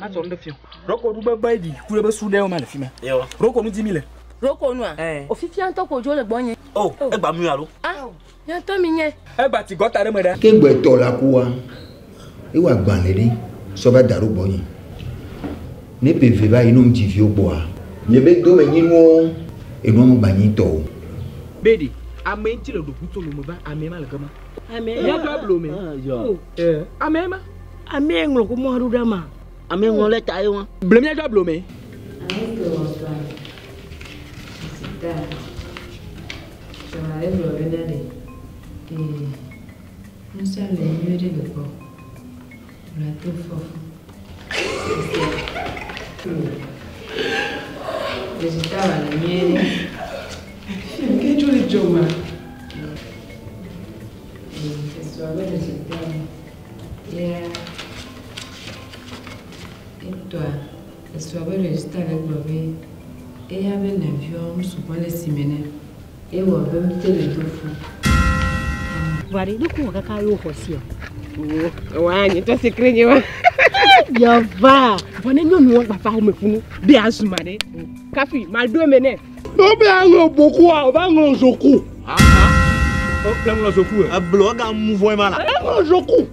Masɔ nu ɖe fiɔ. Roko nu be be ɖi ku ɖe be su ɖe wo ma le fi ma. Roko nu di mi le. Roko nua? Ofifia ŋutɔ ko dzo le gbɔnye. O, egba mu alo? Ah, nye ŋutɔ mi nye. Egba ti gɔta ɖe me ɖa. Ke gbe tɔ la kua, ewa agbalẽ ɖe sɔ va da ɖo gbɔnye. Ne ƒe eve va yi ne wodzi viwo gbɔa, nye be domenyinuwo enua megba nyi tɔ o. Be ɖe ame ŋuti le ɖoku tso lome va ame ma le gema. Ame ma. Míaƒe ablo me. Eh, ame ma. Ame ŋlɔ ko mɔ ɖo ɖa ma. Ame ŋlɔ lɛ ta ye wa. Ble míaƒe ablo me. Vari, ne kuwɔ kaka yewo xɔ si o. Wa nye tɔ sekre nye wa. Yava. Vɔ ne nyɔnuwo gbafa xɔme funu be azuma ɖe. Kafi ma ɖo eme nɛ. Ne be aŋlɔ bokua, o va ŋlɔ zoku. O le ŋlɔ zoku. Eblo ega mu vɔe ma la. Eŋlɔ zoku.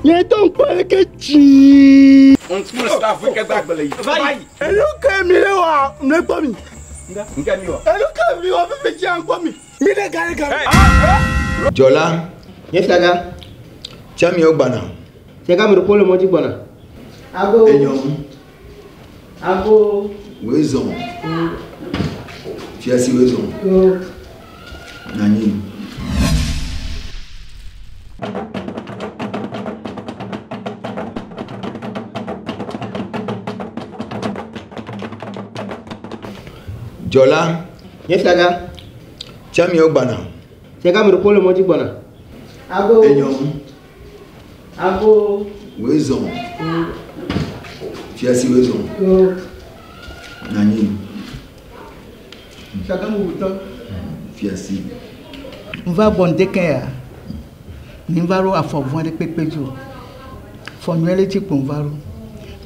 Nye tɔ ŋkpɔ leke tsi. Ŋku le South Africa gba gbe le yi. Va yi. Enu ke mi le wa, ne kpɔ mi. Nke mi wɔ. Enu ke mi wɔ fifi tsi ŋkpɔ mi. Mi ɖe ga ɖe ga. Dzɔla. Nye fiaga. Tsiamiwo gbana. Fiaga me ɖokpo le mɔdzi gbɔna. Ago. Enyo. Ago. Woe zɔn. Fiasi woe zɔn. Nanyi. Dzɔla. Nye fiaga. Tsiamiwo gbana. Fiaga me ɖokpo le mɔdzi gbɔna. Ago. Enyo. Ago. Woe zɔn. Fiasi woe zɔn. Nanyi. Fiaga me wutɔ. Fiasi. Nva gbɔ ŋdeke ya. Ni va ɖo afɔ vɔ̃ ɖe kpekpe dzi o. Fɔ nyuie ɖe dzi kpo ŋva ɖo.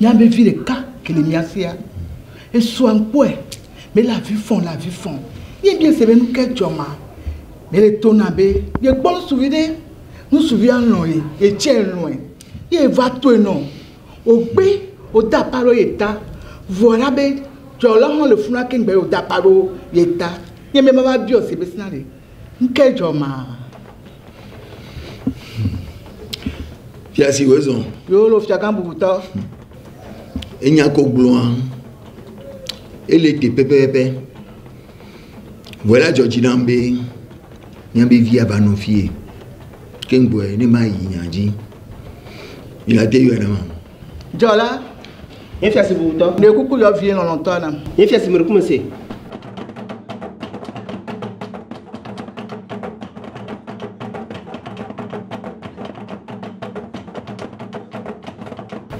Míabe vi ɖeka ke le mía sia. Esua ŋkpɔe. Mele avi fɔm le avi fɔm. Nye bia se be nu ke dzɔ ma. Mele to na be ye kpɔ ŋutsuvi ɖe. Ŋutsuvia lɔ̃ ye, ye tsɛ lɔ̃e. Ye va toe nɔ. Wògbe wòda apa ɖo ye ta. Vɔ la be dzɔla hã le funu ake ŋgbe wòda apa ɖo ye ta. Nye be mava biɔ se be sina ɖe. Ŋke dzɔ ma. Fiasi woe zɔn. Yewo le fiagã bubutɔ. Enya ko gblɔa. Ele te pɛpɛpɛ. Vɔ la dzɔ dzi nam be míabe via va nɔ fie. Ke ŋgbɔe ne ma yi nya dzi. Mi la te yɔe na ma. Dzɔla. Nye fiasi bubutɔ. Ne kuku yɔ vie lɔlɔ̃tɔ nam. Nye fiasi me ɖokume se.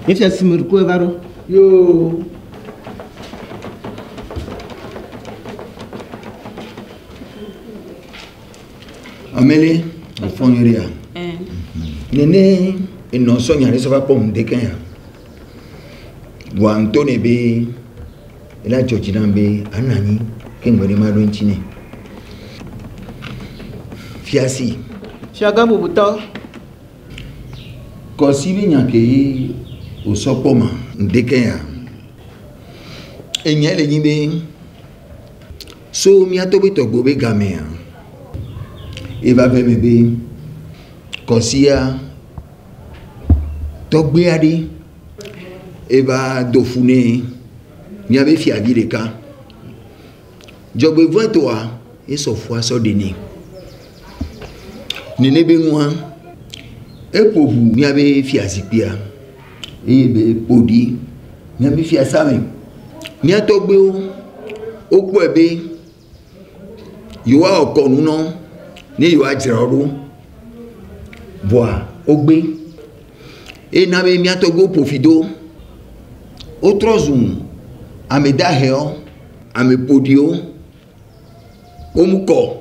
Nye fiasi me ɖokume va ɖo. Yoo. Amele, ofɔ nyuie ɖea? Nene enɔ sɔ nya ɖe sɔ va kpɔ ŋdeke ya. Vɔa ŋutɔ ne be ela dzɔ dzi nam be ana anyi ke ŋgbe ne ma ɖo ŋuti nɛ. Fiasi. Fiagã bubutɔ. Kɔsi be nya ke ye wòsɔ kpɔ ma ŋdeke ya. Enya le nyi be so míatɔ be tɔgbo be gamea eva ve me be kɔsia tɔgbe aɖe eva do fu nɛ míabe fiavi ɖeka. Dzɔgbevɔ̃etɔa esɔ fua sɔ ɖe nɛ. Nene be nua eƒo ʋu míabe fiazikpuia eye be ƒo ɖi míabe fiasa me. Mía tɔgbuiwo wokpɔe be yewoawɔ kɔnu nɔ ne yewoadzra wo ɖo. Vɔa wogbe. Ena be mía tɔgbuiwo ƒo fi do. Wotrɔ zu ame dahewo, ame ƒoɖiwo. Womu kɔ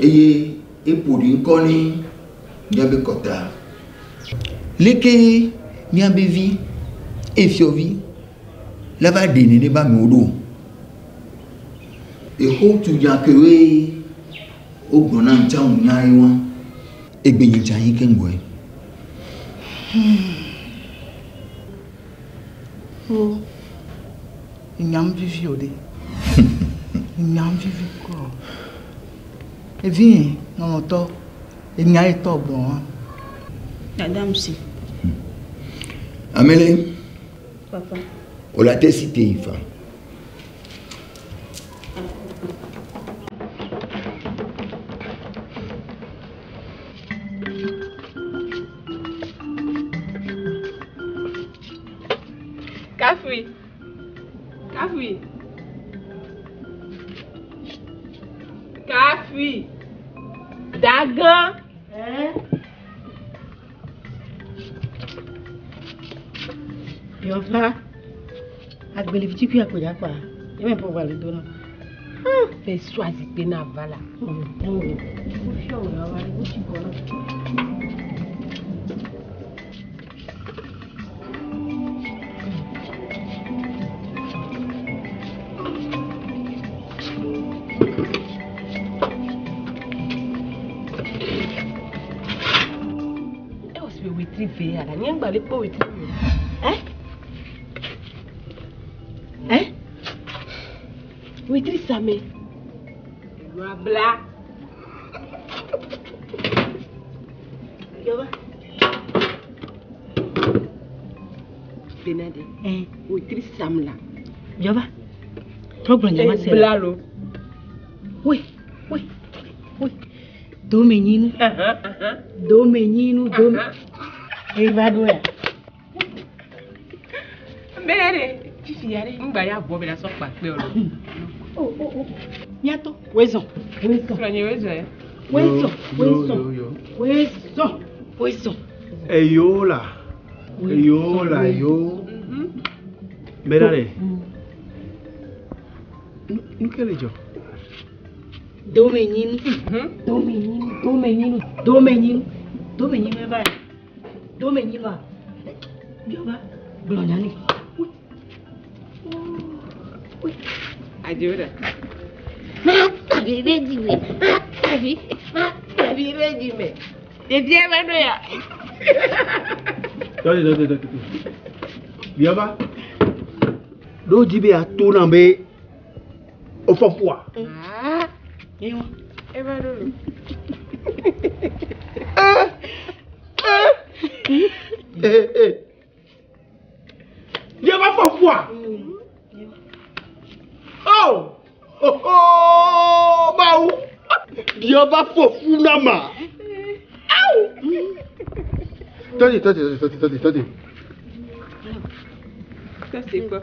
eye eƒo ɖi ŋkɔ ne míabe kɔta. Leke míabe vi Efiovi la va ɖe nene ba amewo ɖo. Exo tu nya kewoe wogblɔ na ŋtsa ŋu nya ye wa. Egbe nye tsa yi ke ŋgɔe. O, nyam vivi o ɖe. Nyam vivi kɔ. Evi lɔlɔ̃tɔ, enya ye tɔ gblɔ wa. Madame si. Amele. Papa. O la te si te yi fa. Kafui. Kafui. Kafui. Dagan. Hein? Yɔva, agbeli vi tukui akpo dza kpa. Ye me po wale do na. Fɛ su azikpe na va la. Wo fiɔ wo ya va, wo tsi kɔ na. E wɔ si be wetri ve ya la. Nye ŋgba le kpɔ wetri ve. Hein? Hein? Wetri same. Wabla. Yɔva. Benade. Hein? Wetri sam la. Yɔva. Trɔ gblɔ nya ma se. Bla lo. Oui, oui, oui. Domenyinu. Domenyinu, dome. Eva ɖo ya. Benade. Fifi ya ɖe. Ŋgba ya bɔ be la sɔ kpa kpe o lo. Oh, oh, oh. Miato. Wezɔn. Wezɔn. Srɔ̃nye wezɔn. Wezɔn. Wezɔn. Yo, yo. Wezɔn. Wezɔn. Eyo la. Eyo la, eyo. Bena ɖe. Nu ke le dzɔ? Domenyinu. Domenyinu. Domenyinu. Domenyinu. Domenyinu eva ya. Domenyinu a. Yɔva. Gblɔ nya nɛ. Adzo ɖe. Tavi ɖe dzime. Tavi. Tavi ɖe dzime. Ɖevia va ɖo ya. Tɔte, tɔte, tɔte. Yɔva. Ɖo dzi be ato na be wofɔ fua. Ah. Eva ɖo lo. Eh, eh. Yɔva fɔ fua. Oh! Oh, oh, Mawu. Yɔva fɔ fu na ma. Awu. Tɔte, tɔte, tɔte, tɔte, tɔte. Ça c'est quoi?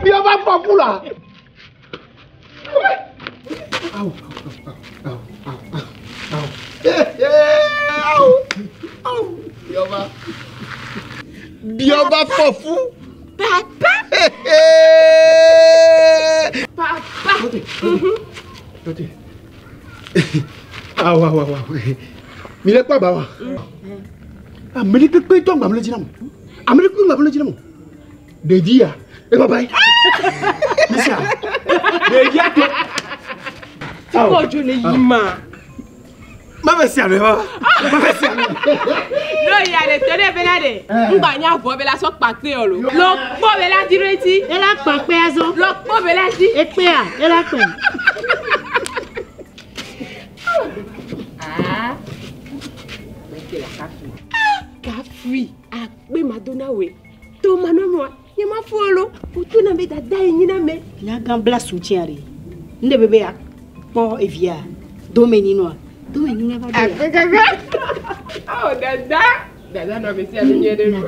Yɔva fɔ fu la. Awu, awu, awu, awu, awu. Awu, awu. Yɔva. Yɔva fɔ fu. Papa. Papa. Tɔte. Awu, awu, awu, awu. Mi le kpɔ aba wa. Ame ɖe kpekpe tɔ ŋgbame le dzi na mo. Ame ɖe kpekpe ŋgbame le dzi na mo. Ɖevi ya, e baba ye. Misia, ɖevia to. Kɔ dzo ne yi ma. Ma fɛ si alo ye baba. Ma fɛ si alo. No ya ɖe tɔ ɖe bena ɖe. Ŋgba nya vɔ be la sɔ kpa kpe o lo. Lɔ kpɔ be la dzi ɖo eti. Ela kpa kpe azɔ. Lɔ kpɔ be la dzi. Ekpea, ela kpe. Ah. Mete la kafui. Kafui. Akpe madona we. To manɔmɔa. Nye ma fo lo. Kutu na be dada yi nyina me. Nyagã bla soutien ɖe. Nde bebe ya kpɔ evia. Domenyinua. Domenyinua va ɖo ya. Akpe kaka. Oh dada. Dada nɔ be sia be nyuie ɖe lo.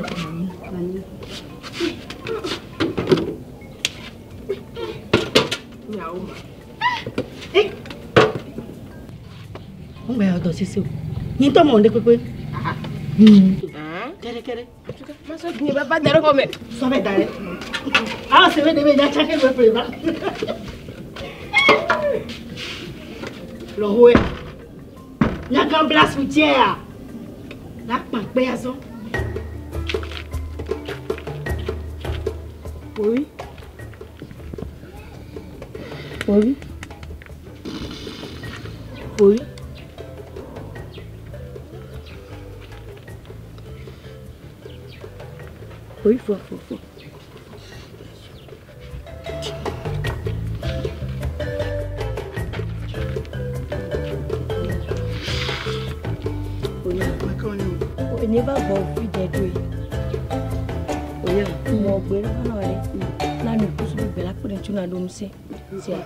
Nyawo ma. Ŋgba ya dɔ sese o. Nye ŋutɔ mɔ ŋɖe kpekpe. Ah. Kɛɖɛ kɛɖɛ. Masɔ gbin ba ba da ɖe xɔ me. Sɔ bɛ da ɖe. Awo se be de be nya tsake be ƒle va. Lɔhoe. Nyagã bla soutien ya. La kpa kpe azɔ. Oui. Oui. Oui. Oui, fort, fort, fort. Enye va gbɔ fi dze doe. Oya, mɔ gbe ɖe va na wɔ ɖe. Na nu kusu gbe la kpe ɖe ŋuti na ɖo ŋusẽ. Sia,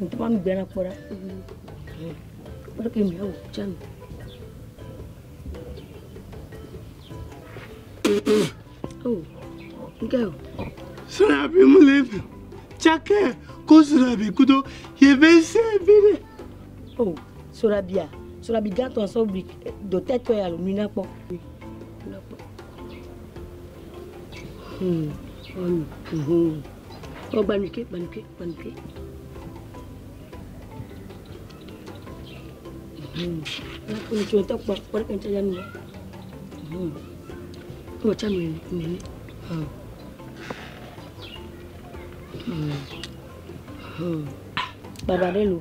ŋutɔ ma nu gbe na kpɔ ɖa. Kpɔ ɖe ke mi awɔ tsa nu. Oh, nke o. Srabi mu le fi. Tsake ko srabi kudo yebe se bi de. Oh, Sorabia. Sorabi gãtɔ sɔ bli do tɛtɔ ya lo nui na kpɔ. Na kpɔ. Oh, gbanuke, gbanuke, gbanuke. Na kpɔ ŋutsu ŋutɔ kpɔ, kpɔ ɖe ke ŋutsu ya nu. Wɔ tsa nu nene. Baba ɖe lo.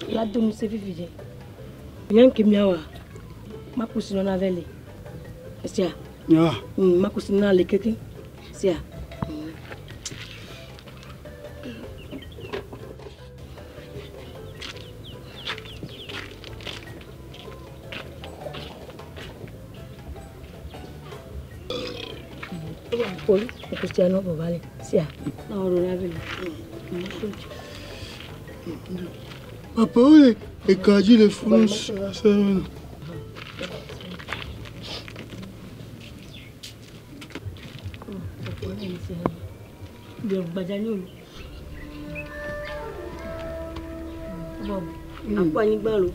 La do nu se fifi dze. Nyanke miawa. Makusi nɔna vɛ le. Sia. Ya. Makusi nɔna le keke. Sia. Poli, Cristiano Bovale. Sia. Na oro la vɛ le. Papa wo le ekaji le funu sɛbɛn. Akpɔ anyigba lo.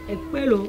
Ekpe lo.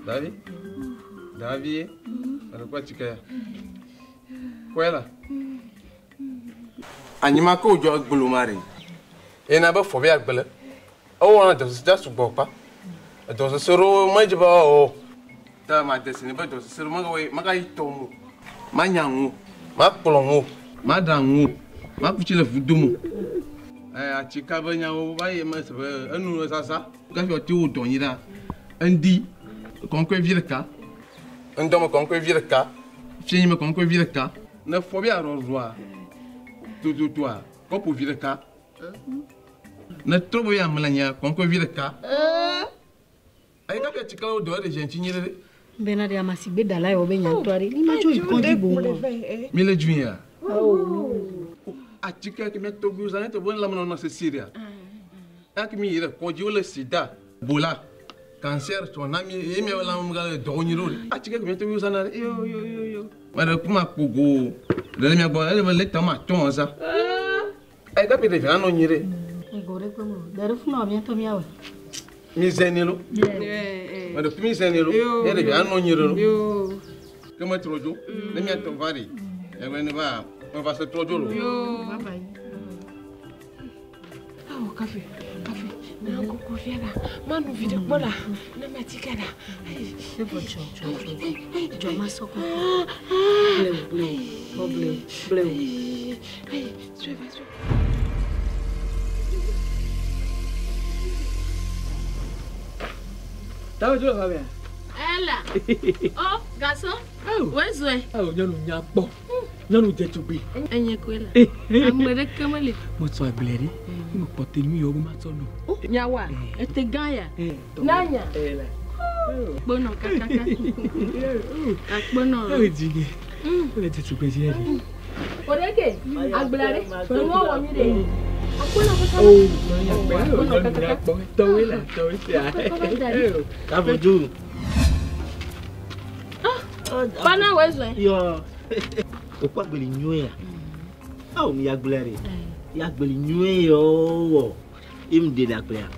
Davi? Davi? Alikuwa chikaya. Kwela. Anyima ko jo gbolo mari. Ena ba fo bi agbele. O won do se su gbo pa. Do se soro ma jiba o. Ta ma de sini ba do se soro ma we ma ka yi to mu. Ma nya nwu. Ma kplo nwu. Ma da nwu. Ma kuchi le fudu mu. Eh achika ba nya wo ba ye ma se ba enu sasa. Ka fi o ti wo don yin da. Ndi kɔnkɔe vi ɖeka ŋdɔme kɔnkɔe vi ɖeka fiẽnyime kɔnkɔe vi ɖeka ne fɔ bi arɔzɔa tototoa kɔpu vi ɖeka ne trɔ be ame le anyia kɔnkɔe vi ɖeka ayi kafi atikewo dɔ eɖe dze ŋuti nyi ɖe Bena de amasigbe dala ye wo be nya ŋutɔ aɖe. Ni ma tso yi kɔdzi boŋ o. mi le dzu ya atike ke mia tɔgbuiwo zã ne te be lãmenɔnɔ sesi ɖea ake mi yi ɖe kɔdzi wole sida bola cancer tɔ na mi ye miawo lãme gale dɔwɔ nyi ɖo ɖe atike ke mia tɔgbuiwo zãna ɖe yo yo yo yo me ɖe kuma kpogo ɖe le mia gbɔ ele be lita ma atɔ̃ zã ayi kafi ɖevi la nɔ nyi ɖe Ego ɖe kpe mo. Da ɖe funu mia tɔ miawɔe. mi zɛ ne lo me ɖe mi zɛ ne lo ye ɖevi la nɔ nyi ɖe lo ke me trɔ dzo ne mia tɔ va ɖi egbe ne va me va se trɔ dzo lo. Awo kafe, kafe. Na koko fia la. Ma nu vi ɖe kpɔ la. Na ma tika la. Evɔ dzɔ dzɔ dzɔ dzɔ ma sɔ kɔ. Blewu blewu bɔ blewu blewu. Ayi, sɔe va sɔe. Tawo dzo le xɔa mea? Ela. O, garçon. Wezɔe. Awo nyɔnu nya kpɔ. Nyɔnu dze tugbe. Enye koe la. Ame ɖeke meli. Metsɔ agble ɖe. Mekpɔ te nyui yewo be matsɔ nɔ. Nyawa, ete gã ya. Nanya. Kponɔ kakaka. Akponɔ. Ewo dzi nye. Ele dze tugbe dzi ɖe. O ɖe ke agblea ɖe. Nuwo wɔ nyui ɖe. Akponɔ kakaka. O, nyɔnu nya kpɔ. Tɔwoe la, tɔwoe sia. Avodzo. Fana wezɔe. Yɔ. Wokpɔ agbeli nyuie ya. Awo mi agblea ɖe. Ya agbeli nyuie yɔ wɔ. Ye mi ɖe le agblea.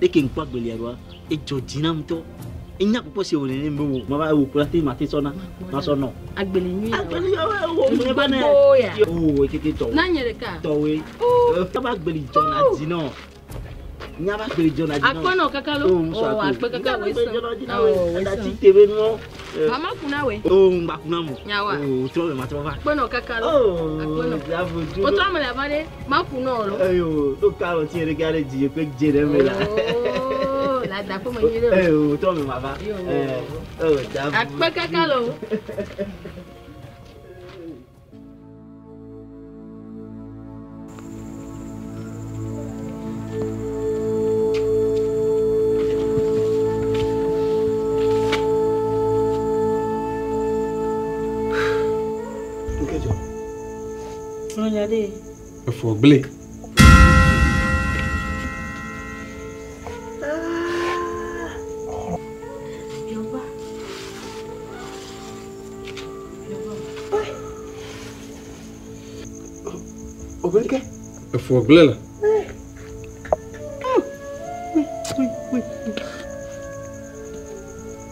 Eke ŋkpɔ agbelia ɖoa, edzɔ dzi nam ŋutɔ. Enya kpɔkpɔ si wò nene be wò ma va wò kura te ma te sɔna. Ma sɔ nɔ. Agbeli nyuie. Agbeli yɔ wò mi ba ne. Gbogbo ya. O ekeke tɔwo. Na nye ɖeka. Tɔwoe. Ebe agbeli dzɔna dzi nɔ. Nya ba agbeli dzɔna dzi nɔ. Akpɔnɔ kaka lo. O musu O akpe. akpe kaka Nya ba wò agbeli sɔ. dzɔna dzi na O wò. wò Aɖatsi sɔ. te be nuɔ. Mama kuna wɛ. O ŋgba kuna mo. Nyawa. O trɔ me ma trɔ va. Akpɔnɔ kaka lo. O Akpɔnɔ. avodzo. O trɔ me le ava ɖe. Ma ku nɔ lo. Eyo, ɖo ka lɔ tie ɖe ka ɖe dzi kpe dze ɖe me la. O la da ƒome nyui ɖe o. Eyo, trɔ me ma va. Yo. O da. Akpe kaka lo. Nkedzɔ. Nɔnya ɖe. Efɔ gblẽ. Yɔva. Obelike. Efɔ gblẽ la.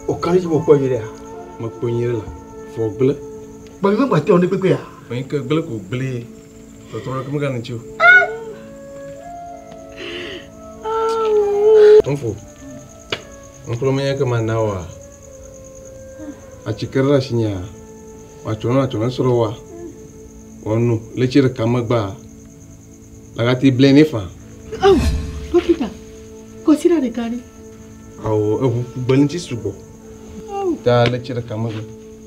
O kan dzi mo kpɔ nyuie ɖea? Mekpɔ nyuie ɖe la. Efɔ gblẽ. Gbɔmi me gba te wɔn kpekpe ya. Menye ke gblẽ ko gblẽ. Tɔtrɔ ɖeke megale ŋuti o. Ŋfo. Ŋkplɔ menye ke mana woa. Atike ɖe ɖe asinyea. Matsɔ ne atsɔ ne srɔ̃ woa. Wɔnu le tsi ɖeka megbea. Agate ble ne fa. Awo, dɔkita, kɔsi ɖe ɖeka ɖe. Awo eʋu gbe ŋuti sugbɔ. Ta le tsi ɖeka megbe.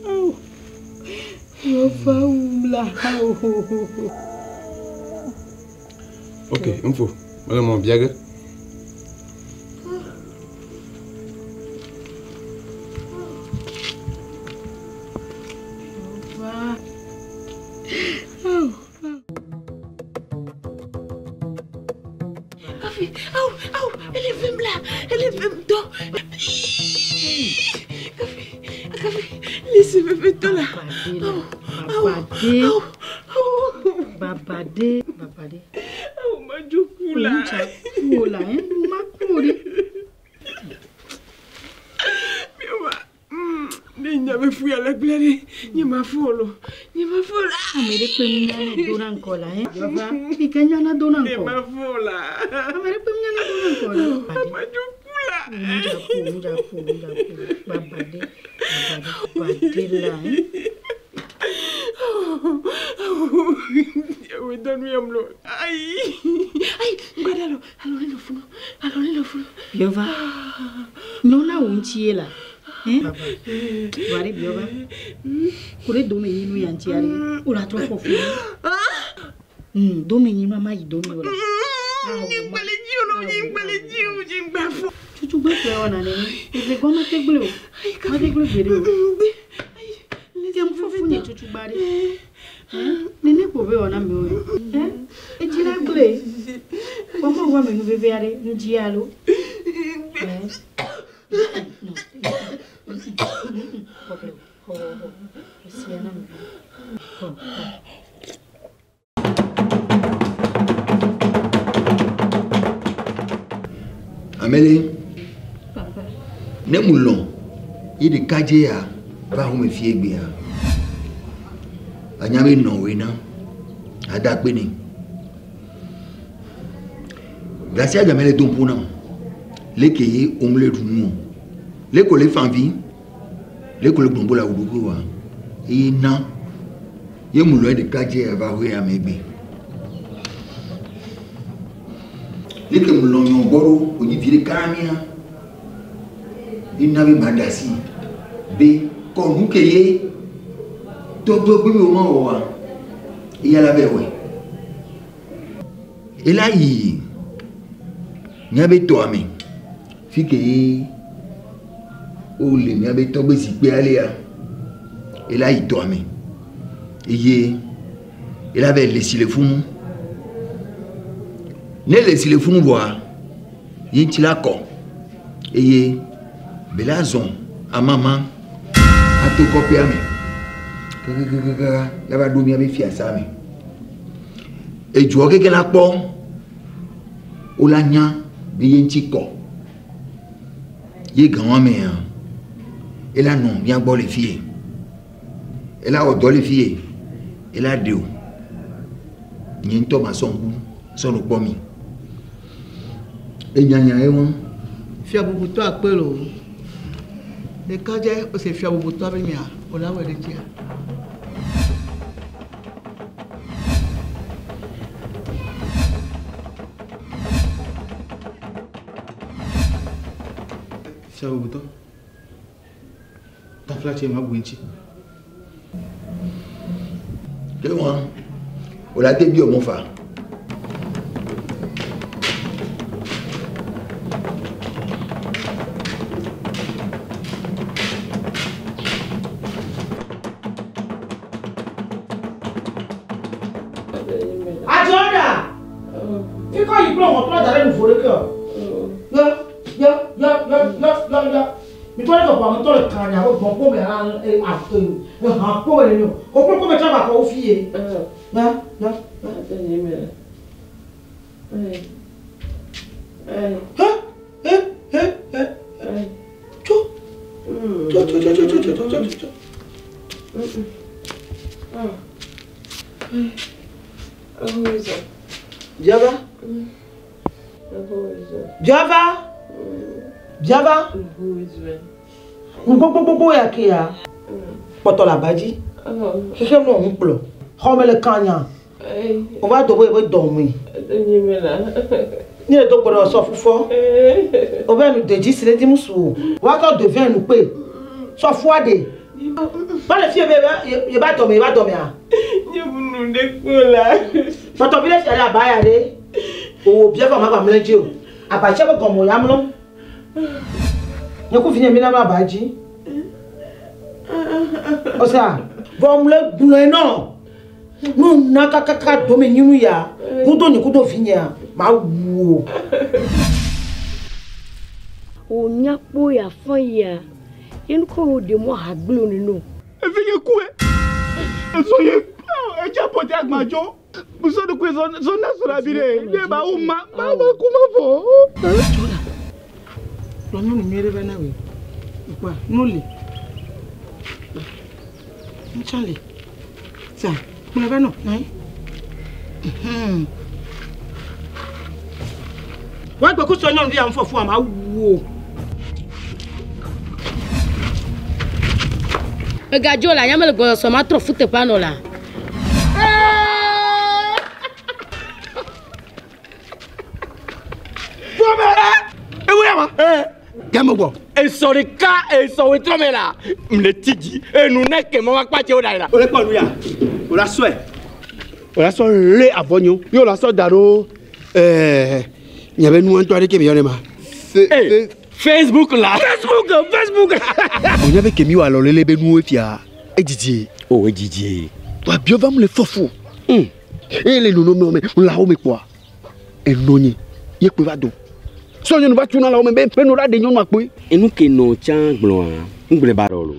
Awo, yɔva wum la. Awo. Ok, ŋfo. Mele mɔ bia ge. Yɔva. Awo. Kafi, awu, awu, ele vem la, ele vem tɔ. Kafi, kafi, lesi veve tɔ la. Babade. Babade. Babade. Awu, ma dzo ku la. Ŋutsa ku o la, ɛ? Ma ku o ɖe. Miwa, ne nya be fu ya le gblẽ ɖe, nye ma fu o lo, nye ma fu o la. Ame ɖe kpe nunya ne dona ŋkɔ la, ɛ? Yɔva. Fi ke nya na dona Ne ŋkɔ. ma fu o la. Ame ɖe kpe nunya na dona ŋkɔ la. Ma dzo ku la. Ŋutsa ku, ŋutsa ku, ŋutsa ku. Babade. Babade. Babade la, ɛ? Ewe dɔnu yam lo. Ayi, ayi, gbada lo, alo ne lo funu, alo ne lo funu. Yɔva. Nyɔna wo ŋuti ye la. Ɛ? Wa ɖe biɔva. Ku ɖe dome yi nu ya ŋuti ya ɖe. O la trɔ fɔ fu. Dome yi nu ama yi dome o la. Nyigbele dzi o lo, nyigbele dzi o, nyigba fɔ. Tutu gbe ƒe wɔna nene. Eve gɔme te gble o. Ma te gble gbeɖe o. Te ŋu fɔfu nye tutu gba ɖe. Nene ko be wɔna mi o. Edzi la gble. Kpɔmɔ wɔ ame nu veve aɖe ŋdzi alo. Amele, Papa. ne mu lɔn yi ɖeka dze ya va xɔme fie gbea, anya be nɔwoe na ada akpe nɛ. Gasia game le dom ƒo nam. Leke ye womle ɖu nu o. Leke wòle fa vi, leke wòle gblɔm be wòle awu ɖoɖoe wa, eye na ye mu lɔe ɖeka dze ava hoe ame gbe. Leke mu lɔ nyɔ gbɔ ɖo wònyi vi ɖeka na mía, ena be ma ɖe asi be kɔ nu ke ye tɔgbe gbe be wòma wɔ wa, eya la be wɔe. Ela yi míabe tɔa me fi ke ye wole míabe tɔgbe zikpui alea, ela yi tɔa me eye ela va yi le si le funu. Ne le si le funu vɔa, ye ŋuti la kɔ eye be la zɔ amama ato kɔƒea me kakakaka la va ɖo míabe fiasa me. Edzuɔ keke la kpɔ, wola nya be ye ŋuti kɔ. Ye gã mea, ela nɔ mía gbɔ le fie. Ela wɔ dɔ le fie. Ela ɖe o. Nye ŋutɔ ma sɔ ŋku sɔ nu kpɔ mi. Enyanya ye wɔn. Fia bubutɔ akpe lo. Ɖeka dze ose fia bubutɔ be nya wòle awɔe ɖe dzia. Fia bubutɔ. Tafla tse ma bu ŋuti. Ke wɔn wòle ate bi ɔmɔ fa. Adzɔda! Fikɔ yi kple ʋɔtrɔ da ɖe nuvo ɖe ke o. Yɔ, yɔ, yɔ, yɔ, yɔ, yɔ, yɔ. Mitɔ ɖe ke ʋɔa me tɔ le kanya be gbɔn kpɔ me hã e a e ehã kpɔ me le nyo. Koklo kpɔ me tsã va kɔ wo fi ye. Yɔ, yɔ, yɔ. He, he, he, he, he. Tso. Tso, tso, tso, tso, tso, tso, tso, tso. Biava. Biava. Biava. Nu gbogbogbogbo ya ke ya. Kpɔtɔ le aba dzi. Xexem nɔ ŋu kplɔ. Xɔme le kanya. Wova do be yebe dɔ mui. Ni le do gbɔdɔ sɔ fufɔ. Wova nu de dzi si le di musu o. Wa tɔ de vin nu kpe. Sɔ fua de. Ba le fie be ye ba dɔ me ye ba dɔ mea. Nye nu ɖe kpo la. Kpɔtɔ vi le fia ɖe aba ya ɖe. Owó biava ma ba mlɛ dzi o. Abatsia be gɔme ya mlɔ. Nye ku vi nye mi la mlɔ aba dzi. Ɔsa vɔ mlɛ gblɔe nɔ. Nu na kakaka dome nyinu ya. Kudo nye kudo vi nyea ma wu o. Wò nyakpo ya fɔ ya. Ye nu ko wo de mo ha gblɔ ne no. Evi nye kue. Ezɔ ye edze pɔte agbadzo. Musɔ ɖokui zɔ zɔ na sɔrɔ abi ɖe. Ne ba wo ma ba ma ku ma vɔ. Tsola. Kplɔ nyɔnu nyuie ɖe va na wòe. Kpɔa nu li. Ŋtsã li. Sa kplɔ va nɔ na yi. Wagbe kusɔ nyɔnuvi ya ŋfɔfu ama wu o. Megadzo la, nyame le gbɔsɔsɔ ma trɔ fu teƒea nɔ la. Ewo ya ma. Game gbɔ. Esɔ ɖeka esɔ wetrɔ me la, m le ti dzi enu ne ke mɔ wa kpatse wo da yi la. O le kpɔ nu ya. O la sɔe. O la sɔ lé avɔ nyo. Ye o la sɔ da ɖo ɛɛ miabe nua ŋutɔ aɖe ke mi yɔ ne ma. Ee, Facebook la. Facebook, Facebook. O nya be ke mi wɔ alɔlele be nuwo fia edzidzi. O edzidzi. Wa biɔ va mu le fɔfu. Eye le nono me lãwo me kpɔa enɔ nye ye kpe va do. Sɔ nyɔnu va tuna lãwo me be be no la ɖe nyɔnua kpoe. Enu ke nɔ tsã gblɔa ŋgblẽ ba ɖɔ lo.